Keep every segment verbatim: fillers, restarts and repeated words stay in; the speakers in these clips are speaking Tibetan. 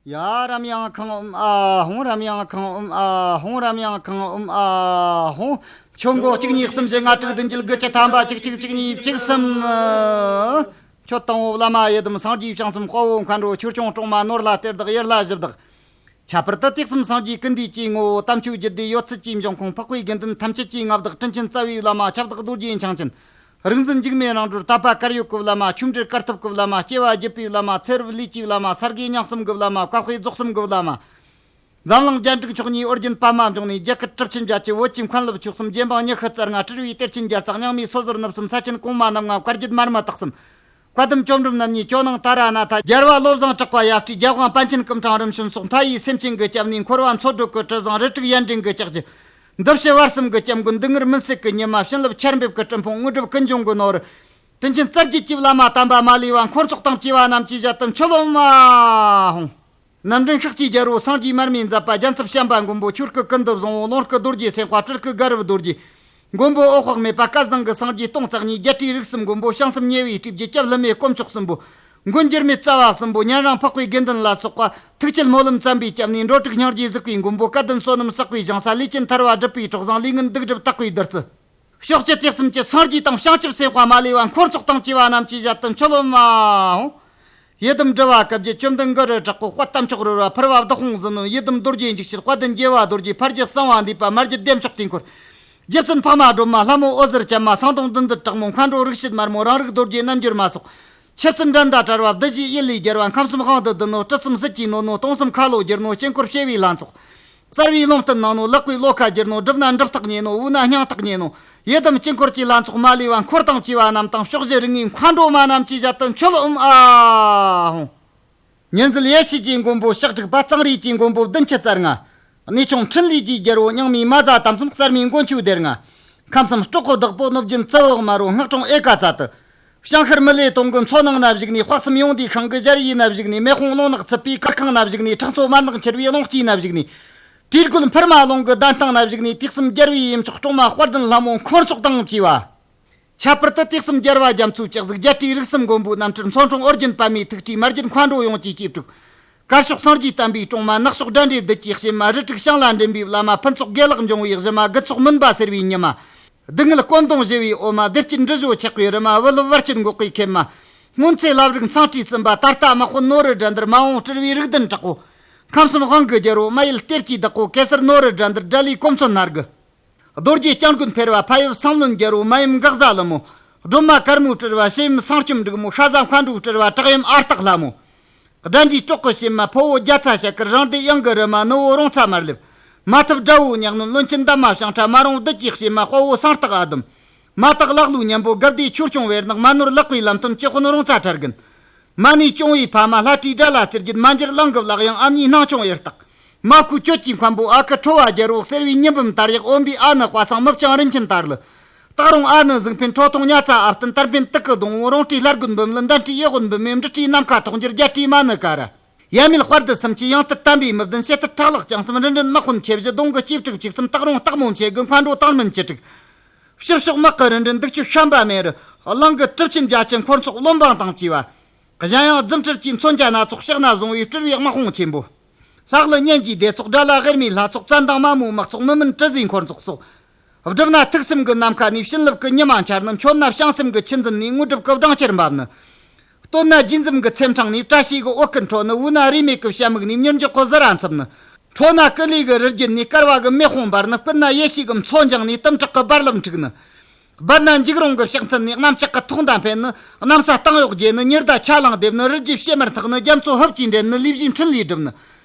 ཡ། རམ་ཡང་ཁང་ཨུམ་ཨ་ཧོང་། རམ་ཡང་ཁང་ཨུམ་ཨ་ཧོང་། རམ་ཡང་ཁང་ཨུམ་ཨ་ཧོང་། ཁྱོད་མགོ་གཅིག་གཉིས་གསུམ་བཞི་ལྔ་དྲུག་བདུན་བརྒྱད་དགུ་བཅུ་ཐམ་པ་གཅིག་གཅིག་གཅིག་གཉིས་གཅིག་གསུམ། ཁྱོད་དང་བོ་བླ་མ་ཡི་དམ་སངས་རྒྱས་བྱང་སེམས་དཔའ་བོ་མཁའ་འགྲོ་ཆོས་སྐྱོང་སྲུང་མ་ནོར་ལྷ་གཏེར་བདག་ཡུལ་ལྷ་གཞི་བདག། ཁྱད་པར་དུ་དུས་གསུམ་སངས་རྒྱས་ཀུན་འདུས་ཀྱི་ངོ་བོ་དམ་ཆོས་རྒྱུད་སྡེ་ཡོད་ཚད་ཀྱི་འབྱུང་ཁུངས་འཕགས་པའི་དགེ་འདུན་ཐམས་ཅད་ཀྱི་མངའ་བདག་དྲིན་ཆེན་རྩ་བའི་བླ་མ་ཁྱབ་བདག་རྡོ་རྗེ་འཆང་ཆེན། རིག་འཛིན་འཇིགས་མེད་རང་གྲོལ་དད་པ་དཀར་ཡོལ་གྱི་བླ་མ། ཆོས་འབྲེལ་དཀར་ཐུབ་ཀྱི་བླ་མ། སྐྱེ་བ་བརྒྱད་པའི་བླ་མ། ཚེ་རབས་ལུས་ཀྱི་བླ་མ། ས་དགེ་རྙིང་གསུམ་གྱི་བླ་མ། བཀའ་དཔེ་རྫོགས་གསུམ་གྱི་བླ་མ། འཛམ་གླིང་རྒྱ་འབྲུག་ཕྱོགས་གཉིས་ཨོ་རྒྱན་པདྨ་འབྱུང་གནས། རྒྱ་གར་གྲུབ་ཆེན་རྒྱ་ཆེ། བོད་ཀྱི་མཁན་སློབ་ཆོས་གསུམ། རྗེ་འབངས་ཉི་ཤུ་རྩ་ལྔ། སྤྲུལ་པའི་གཏེར་ཆེན་བརྒྱ་རྩ་ལྔ། མི་སོ་ཟུར་ནུབ་གསུམ། ས་ཆེན་གོང་མ་རྣམ་ལྔ། བཀའ་བརྒྱུད་མར་མི་དྭགས་གསུམ། བཀའ་གདམས་ཇོ་འབྲོམ་རྣམ་གཉིས། ཇོ་ནང་ཏཱ་ར་ནཱ་ཐ། རྒྱལ་བ་བློ་བཟང་གྲགས་པ་ཡབ་སྲས། རྒྱལ་དབང་པཎ་ཆེན་སྐུ་ཕྲེང་རིམ་བྱོན་སོགས། མཐའ་ཡས་སེམས་ཅན་གྱི་སྐྱབས་གནས། འཁོར་བ་མཚོ་སྒྲོལ་གྱི་དྲི་བཟང་། རིལ་དྲུག་ཡར་འདྲེན་གྱི་ལྕགས་ཀྱུ། འདི་ཕྱི་བར་གསུམ་གྱི་སྐྱབས་མགོན། སྡུག་བསྔལ་མུན་སེལ་གྱི་ཉི་མ། བྱིན་རླབས་ཆར་འབེབས་ཀྱི་སྤྲིན་ཕུང་། དངོས་གྲུབ་ཀུན་འབྱུང་གི་ནོར། དྲིན་ཆེན་རྩ་བརྒྱུད་ཀྱི་བླ་མ་དམ་པ་མ་ལུས་པ། འཁོར་ཚོགས་དང་བཅས་པ་རྣམས་ཀྱི་ཞལ་དུ་མཆོད་ལོ་མ་ཧོང་། རྣམ་འདྲེན་ཤཱཀྱའི་རྒྱལ་པོ་སངས་རྒྱས་མར་མེའི་མཛད་པ། རྒྱལ་ཚབ་བྱམས་པ་མགོན་པོ། ཆོས་སྐུ་ཀུན་ཏུ་བཟང་བོ། ལུང་སྐུ་རྡོ་རྗེ་སེམས་དཔའ། སྤྲུལ་སྐུ་དགའ་རབ་རྡོ་རྗེ། མགོན་པོ་འོད་དཔག་མེད་པ། སྐལ་བཟང་གི་སངས་རྒྱས་སྟོང་རྩ་གཉིས། རྒྱལ་སྲས་རིགས་གསུམ་མགོན་པོ། བྱང་སེམས་ཉེ་བའི་སྲས་ཀྱི་སྐྱབས། བསླུ་མེད་དཀོན་མཆོག་གསུམ་པོ། མགོན་འགྱུར་མེད་རྩ་བ་གསུམ་པོ། ཉན་རང་འཕགས་པའི་དགེ་འདུན་ལ་སོགས་པ། ཐུགས་བསྐྱེད་སྨོན་ལམ་བརྩམས་པའི་སྐྱབས་གནས། འགྲོ་དྲུག་སྙིང་རྗེའི་གཟུགས་པའི་མགོན་པོ། སྐལ་ལྡན་བསོད་ནམས་བསགས་པའི་ཞིང་ས། ལས་ཅན་ཐར་པ་སྒྲུབ་པའི་གྲོགས་བཟང་། ལས་ངན་སྡིག་སྒྲིབ་དག་པའི་བདུད་རྩི། ཕྱོགས་བཅུ་དུས་གསུམ་གྱི་སངས་རྒྱས་དང་བྱང་ཆུབ་སེམས་དཔའ་མ་ལུས་པ། འཁོར་ཚོགས་དང་བཅས་པ་རྣམས་ཀྱི་ཞལ་དུ་མཆོད་ལོ་མ་ཧོང་། ཡི་དམ་སྒྲུབ་པ་བཀའ་བརྒྱུད་བཅོམ་ལྡན་གུ་རུ་དྲག་པོ། དཔལ་དམ་ཆོས་རོལ་པ། ཕུར་པ་བདག་དབང་ཟིལ་གནོན། ཡི་དམ་རྡོ་རྗེ་འཇིགས་བྱེད། དཔལ་ལྡན་རྒྱལ་བ་རྡོ་རྗེ། ཕ་རྒྱུད་གསང་བ་འདུས་པ། མ་རྒྱུད་བདེ་མཆོག་དཀྱིལ་འཁོར། རྗེ་བཙུན་འཕགས་མ་སྒྲོལ་མ། ལྷ་མོ་འོད་ཟེར་ཅན་མ། སེང་གདོང་བདུད་འདུལ་དྲག་མོ། མཁའ་འགྲོ་རིགས་བྱེད་དམར་མོ། རང་རིགས་རྡོ་རྗེ་རྣལ་འབྱོར་མ་སོགས། ཆུ་བཙན་འགྲན་ཟླ་བྲལ་བ། བདུད་བཞིའི་ཡུལ་ལས་རྒྱལ་བ། ཁམས་གསུམ་དབང་དུ་བསྡུ་ནོ། སྤྲུལ་གསུམ་ཟིལ་གྱིས་གནོན་ནོ། སྟོང་གསུམ་ཁ་ལོ་བསྒྱུར་ནོ། དཀྱིལ་འཁོར་བྱེ་བའི་ལྷ་ཚོགས། གསལ་བའི་ལུང་བསྟན་གནང་ནོ། ལེགས་པའི་བློ་ཁ་བསྒྱུར་ནོ། སྒྲུབ་ན་སྒྲུབ་རྟགས་ཉེ་ནོ། དབུལ་ན་སྙིང་ཐག་ཉེ་ནོ། ཡི་དམ་དཀྱིལ་འཁོར་གྱི་ལྷ་ཚོགས་མ་ལུས་པ། འཁོར་དང་བཅས་པ་རྣམས་དང་། ཕྱོགས་བཞི་རིགས་ལྔའི་མཁའ་འགྲོ་མ་རྣམས་ཀྱི་ཞལ་དུ་མཆོད་ལོ་ཨུམ་ཨ་ཧོང་། ཉེར་འཛིན་ཡེ་ཤེས་ཀྱི་མགོན་པོ་ཕྱག་དྲུག་པ། གཙང་རིས་ཀྱི་མགོན་པོ་བདུན་ཅུ་རྩ་ལྔ། གནས་ཆུང་འཕྲིན་ལས་ཀྱི་རྒྱལ་པོ། རྙིང་མའི་མ་བཟའ་དམ་གསུམ། གསར་མའི་མགོན་ཆུང་སྡེ་ལྔ། ཁམས་གསུམ་སྲོག་གི་བདག་པོ། གནོད་སྦྱིན་ཙི་བོ་དམར་པོ། སྔགས་སྲུང་ཨེ་ཀ་ཙ་ཏི། བྱང་ཤར་མི་ལའི་དོང་གི་མཚོ་ནང་ན་བཞུགས་ནས། དཔག་བསམ་ཡོན་ཏན་ཤིང་གི་གཞལ་ཡས་ན་བཞུགས་ནས། མེ་དཔུང་རླུང་ནག་ཚུད་པའི་གར་ཁང་ན་བཞུགས་ནས། ཁྲག་མཚོ་དམར་ནག་འཁྱིལ་བའི་རླུང་དཀྱིལ་ན་བཞུགས་ནས། དྲིས་སྐོལ་འཕུར་མ་རླུང་གི་གདན་སྟེང་ན་བཞུགས་ནས། དུས་གསུམ་རྒྱལ་བའི་ཡུམ་མཆོག་སྲུང་མ་དཔལ་ལྡན་ལྷ་མོ་འཁོར་ཚོགས་དང་བཅས་པ། ཁྱད་པར་དུ་དུས་གསུམ་རྒྱལ་བ་རྒྱ་མཚོའི་སྤྱན་གཟིགས། རྒྱལ་སྲས་རིགས་གསུམ་མགོན་པོའི་རྣམ་སྤྲུལ། མཚོ་འཁྲུངས་ཨོ་རྒྱན་པདྨའི་ཐུགས་ཁྲོས། མ་རྒྱུད་མཁའ་འགྲོ་ཡོངས་ཀྱི་གཅེས་ཕྲུག། དཀར་ཕྱོགས་སངས་རྒྱས་བསྟན་པའི་སྲུང་མ། ནག་ཕྱོགས་དགྲ་འདྲེ་བདུད་ཀྱི་གཤེད་མ། རིལ་བྲག་བྱང་ལ་འདྲེན་པའི་བླ་མ། ཕུན་ཚོགས་དགེ་ལེགས་འབྱུང་བའི་གཞི་མ། རྒུད་ཚོགས་མུན་པ་སེལ་བའི་ཉི་མ། སྡུག་བསྔལ་སྐོམ་གདུང་ཞི་བའི་འོ་མ། བདེ་སྐྱིད་འབྲི་བྱའི་ཆགས་པའི་རི་མ། བུ་སློབ་བར་ཆད་འགོག་པའི་མཁལ་མ། སྔོན་ཚེ་བླ་རིགས་མཚང་ཁྲིའི་སྲིན་པོ། ད་ལྟ་དམག་དཔོན་ནོར་བུ་དགྲ་འདུལ། མ་འོངས་སྤྲུལ་པའི་རིགས་ལྡན་དྲག་པོ། ཁམས་གསུམ་དབང་གི་རྒྱལ་པོ། མ་ཡུལ་གཏེར་གྱི་བདག་པོ། གེ་སར་ནོར་བུ་དགྲ་འདུལ། དགྲ་ལྷའི་གོ་མཚོན་སྣ་དགུ། རྡོ་རྗེ་སྐྱབས་མགོན་ཕེར་བ། ཕ་ཡུལ་སྲང་བློན་རྒྱལ་པོ། མ་ཡུམ་འགག་བཟའ་ཀླུ་མོ། སྒྲོལ་མ་དཀར་མོའི་སྤྲུལ་པ། ཞི་ཡུམ་སྲང་སྐྱོམ་འབྲུག་མོ། ཤ་ཟ་མཁའ་འགྲོའི་སྤྲུལ་པ། བྲག་ཡུམ་ཨ་སྟག་ལྷ་མོ། དགྲ་འདྲེ་གྲོགས་ཀྱི་གཤེད་མ། ཕོ་བོ་རྒྱ་ཚ་ཞལ་དཀར། རང་སྡེ་གཡང་གི་རུ་མ། ནུ་བོ་རོང་ཚ་དམར་ལེབ། མ་ཐུབ་དགྲ་བོ་ཉག་གནོན། བློན་ཆེན་འདབ་མ་བྱང་ཁྲ། མ་རུངས་བདུད་ཀྱི་གཤེད་མ། དཔའ་བོ་སེང་སྟག་ཨ་དུམ། མ་དག་ལག་ལུས་གཉན་པོ། དགའ་བདེ་ཆོས་སྐྱོང་བེར་ནག། མ་ནོར་ལག་པའི་ལམ་སྟོན། ཅི་དཔོན་རོང་ཚ་ཁྲ་རྒན། མ་ནུས་སྐྱོང་བའི་ཕ་མ། ལྷ་ཁྲིའི་དགྲ་ལྷ་རྩེ་རྒྱལ། མ་འགྱུར་གླིང་གི་བླ་གཡང་། ཨ་མྱེས་སྣང་ཆུང་གཡུ་སྟག། མ་བསྐོས་གྱོད་ཀྱི་མཁན་པོ། ཨ་ཁུ་ཁྲོ་བོ་རྒྱལ་པོ། གསེར་བའི་ཉི་འབུམ་དར་ཡག། འོན་པའི་ཨ་ནི་དཔའ་ཚང་། མི་བྱང་རིན་ཆེན་དར་ལི། སྟག་རོང་ཨ་ནི་གཟིག་འཕེན། ཁྲོ་ཐུང་ཉ་ཚ་ཨ་བསྟན། དར་འཕེན་དུག་གི་སྡོང་བོ། རོང་ཁྲིའི་ལྷ་རྒོད་འབུམ་ལི། འདན་ཁྲིའི་གཡུ་དཔོན་འབུམ་མེ། འབྲི་ཁྲིའི་ནམ་མཁའ་ཐོག་འགྱུར། རྒྱ་ཁྲིའི་མ་ནི་ཀ་ར། ཡབ་མེས་དཔལ་དུ་སུམ་ཅུ། ཡང་སྟོད་དམ་པའི་མི་བདུན། ཞེ་སྟོད་ཁྲག་ལག་ལྕང་གསུམ། རིན་ཆེན་དམག་དཔོན་ཆེ་བཞི། གདོང་གི་གཅེས་ཕྲུག་བཅུ་གསུམ། སྟག་རོང་སྟག་མོ་མཆེད་དགུ། མཁའ་འགྲོ་སྟག་སྨན་བཅུ་དྲུག། ཕྱི་ཕྱོགས་དམག་གི་རིན་བྲལ། འདུག་ཆོས་བཤན་པ་མེ་རི། གླིང་གི་གྲུབ་ཆེན་རྒྱ་ཆེན། འཁོར་ཚོགས་བློན་འབངས་དང་བཅས་པ། གཞན་ཡང་རྫུ་འཕྲུལ་གྱི་མཚོན་ཆ་སྣ་ཚོགས། ཕྱག་ན་བཟུང་བའི་སྤྲུལ་པའི་དམག་དཔུང་ཆེན་པོ། ལྷ་ཀླུ་གཉན་གྱི་སྡེ་ཚོགས། དགྲ་ལྷ་ཝེར་མའི་ལྷ་ཚོགས། བཙན་དང་དམག་མོའི་དམག་ཚོགས། མི་མིན་དྲི་ཟའི་འཁོར་ཚོགས་སོགས། བསྒྲུབས་ན་ཐུགས་སེམས་ཀྱི་ནམ་མཁའ་ནས། བྱིན་རླབས་ཀྱི་ཉི་མ་འཆར་ནི། མཆོད་ན་བྱང་སེམས་ཀྱི་ཆུ་འཛིན་ནས། དངོས་གྲུབ་ཀྱི་སྦྲང་ཆར་འབབ་ནི། བསྟོད་ན་རྗེས་འཛུམ་གྱི་ཚེམས་འཕྲེང་ནས། བཀྲ་ཤིས་ཀྱི་འོད་སྐུ་འཕྲོ་ནི། དབུལ་ན་རིས་མེད་ཀྱི་བྱ་མིག་ནས། མྱུར་མགྱོགས་ཀྱི་གཟི་ར་འཚུབ་ནི། ཁྲོ་ན་ཀུ་ལུ་གི་རི་རྒྱུད་ནས། བསྐལ་བ་གི་མེ་དཔུང་འབར་ནི། སྐུད་ན་ཡེ་ཤེས་ཀྱི་མཚོ་འགྱིང་ནས། གཏུམ་དྲག་གི་རྦ་རླབས་འཁྲུགས་ནི། སྦལ་ན་འཇིགས་རུང་གི་ཕྱག་མཚན་ནས། གནམ་ལྕགས་ཀྱི་ཐོག་མདའ་འཕེན་ནི། གནམ་ས་སྟེང་གཡོགས་རྒྱས་ནི། ཉི་ཟླ་ཆ་ལང་འདེབས་ནི། རི་རྒྱུད་བྱེ་མར་འཐག་ནི། རྒྱ་མཚོ་ཧུབ་ཀྱིས་འདྲེན་ནི། ལས་བཞིའི་འཕྲིན་ལས་སྒྲུབ་ནི།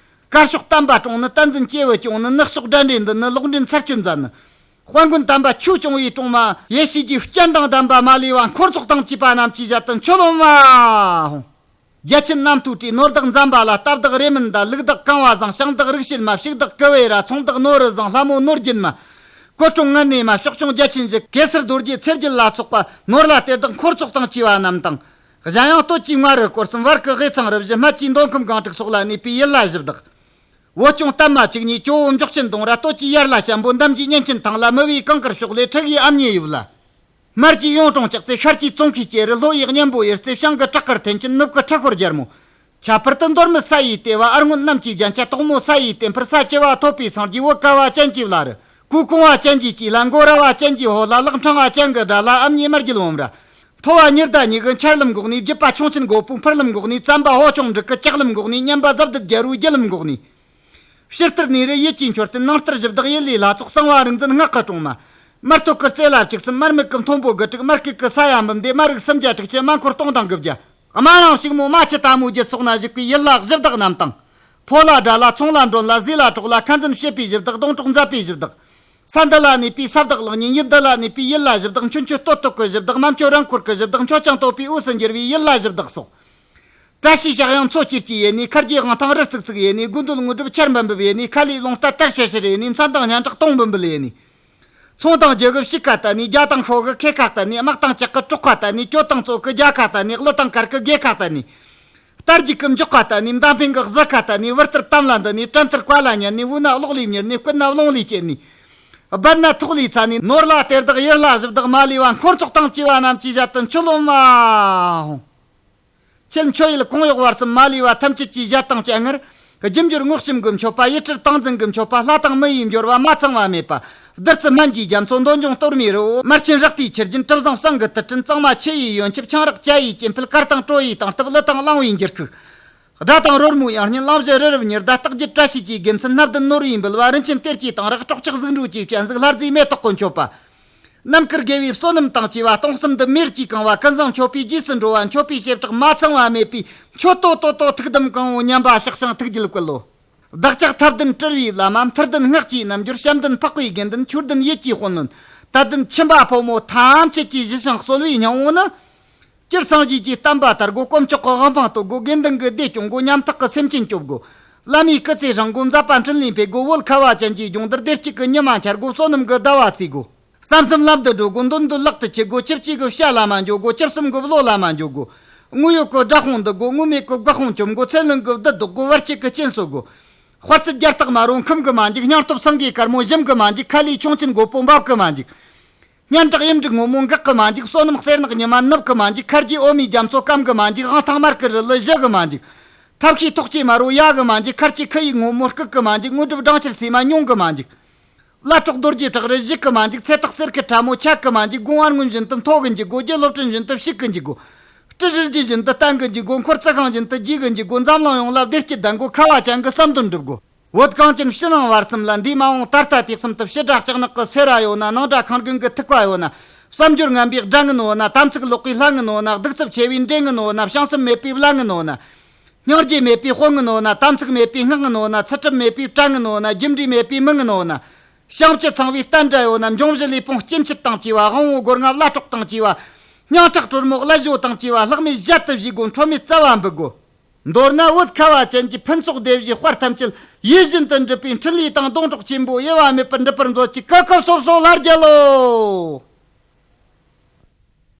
དཀར་ཕྱོགས་བསྟན་པ་དྲོངས་ནི། བསྟན་འཛིན་སྐྱེས་བུ་སྐྱོང་ནི། ནག་ཕྱོགས་དགྲ་འདྲེ་འདུལ་ནི། ལོག་འདྲེན་ཚར་གཅོད་མཛད་ནི། དཔལ་མགོན་དམ་པ་ཆོས་སྐྱོང་བའི་སྲུང་མ། ཡེ་ཤེས་ཀྱི་སྤྱན་དང་ལྡན་པ་མ་ལུས་པ། འཁོར་ཚོགས་དང་བཅས་པ་རྣམས་ཀྱི་ཞལ་དུ་མཆོད་ལོ་མ་ཧོང་། རྒྱལ་ཆེན་རྣམ་ཐོས་སྲས། ནོར་བདག་འཛམ་བྷ་ལ། རྟ་བདག་རེ་མིན་ད། ལུག་བདག་གང་བ་བཟང་། ཞིང་བདག་རིག་བྱེད་མ། ཕྱུགས་བདག་ཀུ་བེ་ར། ཚོང་བདག་ནོར་བུ་བཟང་། ལྷ་མོ་ནོར་རྒྱུན་མ། སྐུ་གྲོང་ངུ་ནེ་མ། ཕྱོགས་སྐྱོང་རྒྱལ་ཆེན་བཞི། གེ་སར་རྡོ་རྗེ་ཚེ་རྒྱལ་ལ་སོགས་པ། ནོར་ལྷ་གཏེར་བདག་འཁོར་ཚོགས་དང་བཅས་པ་རྣམས་དང་། གཞན་ཡང་སྟོད་ཀྱི་མངའ་རིས་སྐོར་གསུམ། བར་གྱི་དབུས་གཙང་རུ་བཞི། སྨད་ཀྱི་མདོ་ཁམས་སྒང་དྲུག་སོགས་ལ་གནས་པའི་ཡུལ་ལྷ་གཞི་བདག། བོད་སྐྱོང་བསྟན་མ་བཅུ་གཉིས། ཇོ་བོ་མགྱོགས་ཆེན་གདོང་ར། སྟོད་ཀྱི་ཡར་ལ་ཞན་པོ། འདམ་གྱི་གཉན་ཆེན་ཐང་ལ། མི་བོའི་གངས་དཀར་ཕྱོགས་ལས། ཁྲི་གི་ཨ་མྱེས་ཡུལ་ལ། དམར་གྱི་གཡུང་དྲུང་ལྕགས་རྩེ། ཤར་གྱི་ཙོང་ཁའི་སྐྱེ་རུ། ལྷོ་ཡི་གཉན་པོ་ཡུལ་རྩེ། བྱང་གི་བྲག་དཀར་མཐིལ་ཆེན། ནུབ་གི་ཁྲི་ཤོར་རྒྱལ་མོ། ཁྱད་པར་དུ་མདོ་སྨད་ས་ཡི་ལྟེ་བ། ཨར་སྔོན་གནམ་གྱི་རྒྱན་ཆ། དོག་མོ་ས་ཡི་ལྟེ་འཕུར། ས་བཅུ་པ་ཐོད་པའི་སེང་གེ། བོད་ཁ་བ་ཅན་གྱི་བླ་རུ། གོས་གོང་བ་ཅན་གྱི་སྐྱིད་ལ། མགོ་ར་བ་ཅན་གྱི་ཧོ་ལ། ལག་འཕྲང་བ་ཅན་གྱི་དགྲ་ལ། ཨ་མྱེས་དམར་རྒྱུད་འོམ་ར། མཐོ་བ་ཉི་ཟླ་གཉིས་གི་འཆར་ལམ་འགོག་ནས། བརྒྱུད་པ་ཁྱུང་ཆེན་སྒོ་པོའི་འཕུར་ལམ་འགོག་ནས། བཙན་པ་ཧོ་ཅང་འབྲུག་གི་ལྕགས་ལམ་འགོག་ནས། སྙན་པ་ཟབ་དད་རྒྱལ་བོའི་རྒྱུད་ལམ་འགོག་ནས། ཕྱི་ལྟར་ནས་རི་ཡུལ་གྱི་མཆོད་རྟེན། ནང་ལྟར་གཞི་བདག་ཡུལ་ལས་ལྷ་ཚོགས། གསང་བ་རིག་འཛིན་སྔགས་ཀྱི་སྲུང་མ། དམར་ཐོག་གི་རྩེ་ལ་བཅུ་གསུམ། དམར་སྨུག་གི་མཐོན་པོ་དགུ་དྲུག། དམར་སྐེད་ཀྱི་ས་ཡ་འབུམ་སྡེ། དམར་རིགས་སུམ་བརྒྱ་དྲུག་ཅུ། དམར་འཁོར་སྟོང་དང་དགུ་བརྒྱ། དམར་རིང་ཕྱུག་མོ་རྨ་ཆུ་དྭངས་མོའི་རྒྱུད་སོགས་ན་བཞུགས་པའི་ཡུལ་ལྷ་གཞི་བདག་རྣམས་དང་། ཕོ་ལ་དགྲ་ལ། ཚོང་ལ་མགྲོན་ལ། ཟས་ལ་གྲོགས་ལ། ཁ་འཛིན་བྱེད་པའི་གཞི་བདག་སྡོང་གྲོགས་མཛད་པའི་གཞི་བདག་ས་འདི་ལ་གནས་པའི་ས་བདག་གློག་བརྙན། ཡུལ་འདི་ལ་གནས་པའི་ཡུལ་ལྷ་གཞི་བདག་མཆོད་མཆོད་སྟོད་ཐོག་གི་གཞི་བདག་མ་མཆོད་རང་འཁོར་གྱི་གཞི་བདག་མཆོད་ཅིང་བསྟོད་པའི་དབུས་སུ་འགྱུར་བའི་ཡུལ་ལྷ་གཞི་བདག་སོགས། བཀྲ་ཤིས་ཕྱག་གཡང་མཚོ་སྐྱེས་ཀྱི་ཡེ་ནས། མཁར་གྱི་དབང་ཐང་རི་གཙུག་གཙུག་ཡེ་ནས། དགོས་འདོད་དངོས་གྲུབ་ཆར་འབབ་འབབ་ཡེ་ནས། ཁ་ལས་རླུང་རྟ་དར་ཤོད་ཤོད་ཡེ་ནས། མཚན་དང་སྙན་གྲགས་སྟོང་འབུམ་འབུམ་ཡེ་ནས། ཚོང་དང་རྒྱུ་གི་ཕྱུགས་ཁ་བལྟ་ནས། རྒྱ་དང་ཤོ་གི་ཁེ་ཁ་བལྟ་ནས། དམག་དང་ལྕགས་གི་གྲོགས་ཁ་བལྟ་ནས། གྱོད་དང་བཙོག་གི་རྒྱལ་ཁ་བལྟ་ནས། གླུ་དང་གར་གི་དགེ་ཁ་བལྟ་ནས། རྟ་རྒྱུག་གི་མགྱོགས་ཁ་བལྟ་ནས། མདའ་འཕེན་གི་གཟུ་ཁ་བལྟ་ནས། བུ་ལྟར་གཏམ་ལ་འདུ་ནས། བྲན་ལྟར་བཀའ་ལ་ཉན་ནས། བུ་ན་གློག་ལས་མྱུར་ནས། རྐུན་ན་རླུང་ལས་སྐྱེལ་ནས། སྦལ་ན་ཐོག་ལས་ཚ་ནས། ནོར་ལྷ་གཏེར་བདག་ཡུལ་ལྷ་གཞི་བདག་མ་ལུས་པ། འཁོར་ཚོགས་དང་བཅས་པ་རྣམས་ཀྱི་ཞལ་དུ་མཆོད་ལོ་མ་ཧོང་། ཁྱེད་མཆོད་ཡུལ་གོང་འོག་བར་གསུམ་མ་ལུས་པ་ཐམས་ཅད་ཀྱི་ཞལ་དང་བཅས་སྔར། རྒྱུ་འབྱོར་དངོས་བཤམས་གི་མཆོད་པ། ཡིད་སྤྲུལ་ཏིང་འཛིན་གི་མཆོད་པ། ལྷ་དང་མི་ཡི་འབྱོར་བ་མ་ཚང་བ་མེད་པ། བདུད་རྩི་སྨན་གྱི་རྒྱ་མཚོ། འདོད་འབྱུང་གཏོར་མའི་རི་བོ། དམར་ཆེན་རཀྟའི་ཆུ་རྒྱུན། གྲུ་གཟིངས་བསང་གི་དུར་ཁྲོད། གཙང་མ་ཆུ་ཡི་ཡོན་ཆབ། ཆང་རག་ཇ་ཡི་སྐྱེད་འཕེལ། གར་དང་བྲོ་ཡི་སྟེང་སྟབས། གླུ་དང་གླིང་བུའི་འགྱུར་ཁུག། སྒྲ་དང་རོལ་མོའི་དབྱངས་སྙན། གླིང་བཞི་རི་རབ་ཉི་ཟླ། སྟག་རྒྱུད་བཀྲ་ཤིས་ཀྱི་དགེ་མཚན། སྣ་བདུན་ནོར་བུའི་འབུལ་བ། རིན་ཆེན་གཏེར་གྱི་གཏང་རག་སྲོག་ཆགས་གཟུགས་འགྲོ་བཅས་བྱ་གཟུགས་ལྷ་རྫས་མེ་ཏོག་གི་མཆོད་པ། རྣམ་དཀར་དགེ་བའི་བསོད་ནམས་དང་བཅས་པ། སྟོང་གསུམ་འདི་མེར་གྱིས་གང་བ། ཀུན་བཟང་མཆོད་པའི་རྗེས་སུ་འགྲོ་བ། མཆོད་པའི་བྱེ་བྲག་མ་ཚང་བ་མེད་པའི། མཆོད་དོ་དོ་དོ་ཐུགས་དམ་བསྐང་ངོ་། ཉམས་པ་བཤགས་ཤིང་ཐུགས་རྒྱུད་བསྐུལ་ལོ། བདག་ཅག་ཐབས་ལྡན་སྤྲུལ་པའི་བླ་མ། མཐུ་ལྡན་སྔགས་ཀྱི་རྣལ་འབྱོར། བྱམས་ལྡན་འཕགས་པའི་དགེ་འདུན། ཆོས་ལྡན་ཡིད་ཀྱི་དཔོན་བློན། དད་ལྡན་ཁྱིམ་པ་ཕོ་མོ་ཐམས་ཅད་ཀྱི་གཞི་ཞིང་གསོལ་བའི་སྙིང་པོ་ནི། སྤྱིར་སངས་རྒྱས་ཀྱི་བསྟན་པ་དར་དགོས། དཀོན་མཆོག་གི་དབང་པང་རྟོགས་དགོས། དགེ་འདུན་གྱི་སྡེ་སྐྱོང་དགོས། ཉམ་ཐག་གི་སེམས་ཅན་སྐྱོབ་དགོས། བླ་མའི་སྐུ་ཚེ་བསྲིང་དགོས། མཛད་པ་འཕྲིན་ལས་འཕེལ་དགོས། བོད་ཁ་བ་ཅན་གྱི་སྦྱོང་བརྡར་བདེ་སྐྱིད་ཀྱི་ཉི་མ་འཆར་དགོས། བསོད་ནམས་ཀྱི་ཟླ་བ་བརྩིས་དགོས། ས་མཚམས་ལམ་དུ་འགྲོ་དགོས། འདོད་འདོད་ལག་ཏུ་ཁྱེར་དགོས། ཆུ་བཅུ་གི་བྱ་ལ་མ་འགྱོ་དགོས། ཆུ་གསུམ་གི་བློ་ལ་མ་འགྱོ་དགོས། དངོས་ཡོད་ཀྱི་དགྲ་དཔུང་འདུལ་དགོས། དངོས་མེད་ཀྱི་སྒོ་དཔུང་བཅོམ་དགོས། ཚེ་རླུང་གི་བདུད་བཟློག་དགོས། བར་ཆད་ཀྱི་རྐྱེན་གསོད་དགོས། དཔལ་བརྩེགས་རྒྱ་སྟག་དམར་པོ་འཁུམ་གི་མ་འཇུག། སྙིང་སྟོབས་སེང་གེ་དཀར་མོ་ཞུམ་གི་མ་འཇུག། ཁ་ལས་ཁྱུང་ཆེན་རྒོད་པོ་འབབ་གི་མ་འཇུག། སྙན་གྲགས་གཡུ་འབྲུག་སྔོན་མོ་འགག་གི་མ་འཇུག། བསོད་ནམས་གསེར་ནག་ཉི་མ་ནུབ་གི་མ་འཇུག། མཁར་གྱི་འོ་མའི་རྒྱ་མཚོ་སྐམ་གི་མ་འཇུག། དབང་ཐང་དམར་གི་རི་ལི་ཞུ་གི་མ་འཇུག། ཐབས་ཤེས་ཐོག་ཆེ་དམར་པོ་ཡལ་གི་མ་འཇུག། མཁར་གྱི་ཁུ་ཡི་སྔོན་མོ་སྐུག་གི་མ་འཇུག། དངོས་གྲུབ་སྦྲང་ཆར་སིལ་མ་ཉུང་གི་མ་འཇུག། བླ་གྲོགས་རྡོ་རྗེ་བྲག་རི་བཞུགས་ཀྱི་མ་འཇུག། ཚེ་ཐག་གསེར་གྱི་ཕྲ་མོ་ཆད་ཀྱི་མ་འཇུག། དགུང་ཨར་སྔོན་བཞིན་དུ་མཐོ་གི་འཇུག་དགོས། རྒྱུ་སློབ་སྤྲིན་བཞིན་དུ་ཕྱུག་གི་འཇུག་དགོས། སྤྲི་རི་རྒྱུད་བཞིན་དུ་བརྟན་གི་འཇུག་དགོས། འཁོར་རྩི་ཤིང་བཞིན་དུ་རྒྱས་གི་འཇུག་དགོས། འཛམ་གླིང་ཡོངས་ལ་བདེ་སྐྱིད་ལྡན་དགོས། ཁ་བ་ཅན་གྱི་བསམ་དོན་འགྲུབ་དགོས། བོད་གངས་ཅན་ཕྱི་ནང་བར་གསུམ་ལ། འདས་མ་འོངས་ད་ལྟ་དུས་གསུམ་དུ། ཕྱི་དགྲ་ལྕགས་ནག་གི་སེ་ར་ཡོད་ན། ནང་དགྲ་ཁང་རྒན་གྱི་ཐུག་པ་ཡོད་ན། བསམ་སྦྱོར་ངན་པའི་དགྲ་ངན་ཡོད་ན། དམ་ཚིག་ལོག་པའི་ལྷ་ངན་ཡོད་ན། གདུག་རྩུབ་ཆེ་བའི་འདྲེ་ངན་ཡོད་ན། བྱང་སེམས་མེད་པའི་བླ་ངན་ཡོད་ན། སྙིང་རྗེ་མེད་པའི་དཔོན་ངན་ཡོད་ན། དམ་ཚིག་མེད་པའི་སྔགས་ངན་ཡོད་ན། ཚུལ་ཁྲིམས་མེད་པའི་གྲྭ་ངན་ཡོད་ན། རྒྱུ་འབྲས་མེད་པའི་མི་ངན་ཡོད་ན། བྱང་བཅུད་ཚང་བའི་བསྟན་དགྲ་ཡོད་ན། འབྱུང་བཞི་ལུས་ཕུང་སྐྱེ་མཆེད་དང་བཅས་པ། དབང་པོ་སྒོ་ལྔ་བླ་གྲོགས་དང་བཅས་པ། སྙིང་ཁྲག་དྲོན་མོ་གླུ་ཞོ་དང་བཅས་པ། ལྷག་མེད་གཞལ་དུ་བཞེས་དགོས། ཁྲོ་མེད་རྩ་བ་འབུད་དགོས། མདོར་ན་བོད་ཁ་བ་ཅན་གྱི་ཕུན་ཚོགས་སྡེ་བཞིའི་དཔལ་ཐམས་ཅད་ཡིད་བཞིན་དུ་འགྲུབ་པའི་འཕྲིན་ལས་དང་སྡོང་གྲོགས་ཆེན་པོ་དབྱེ་བ་མེད་པར་འགྲུབ་པར་མཛོད་ཅིག། སྐུ་ཁམས་སོ་སོ་ལྷ་རྒྱལ་ལོ།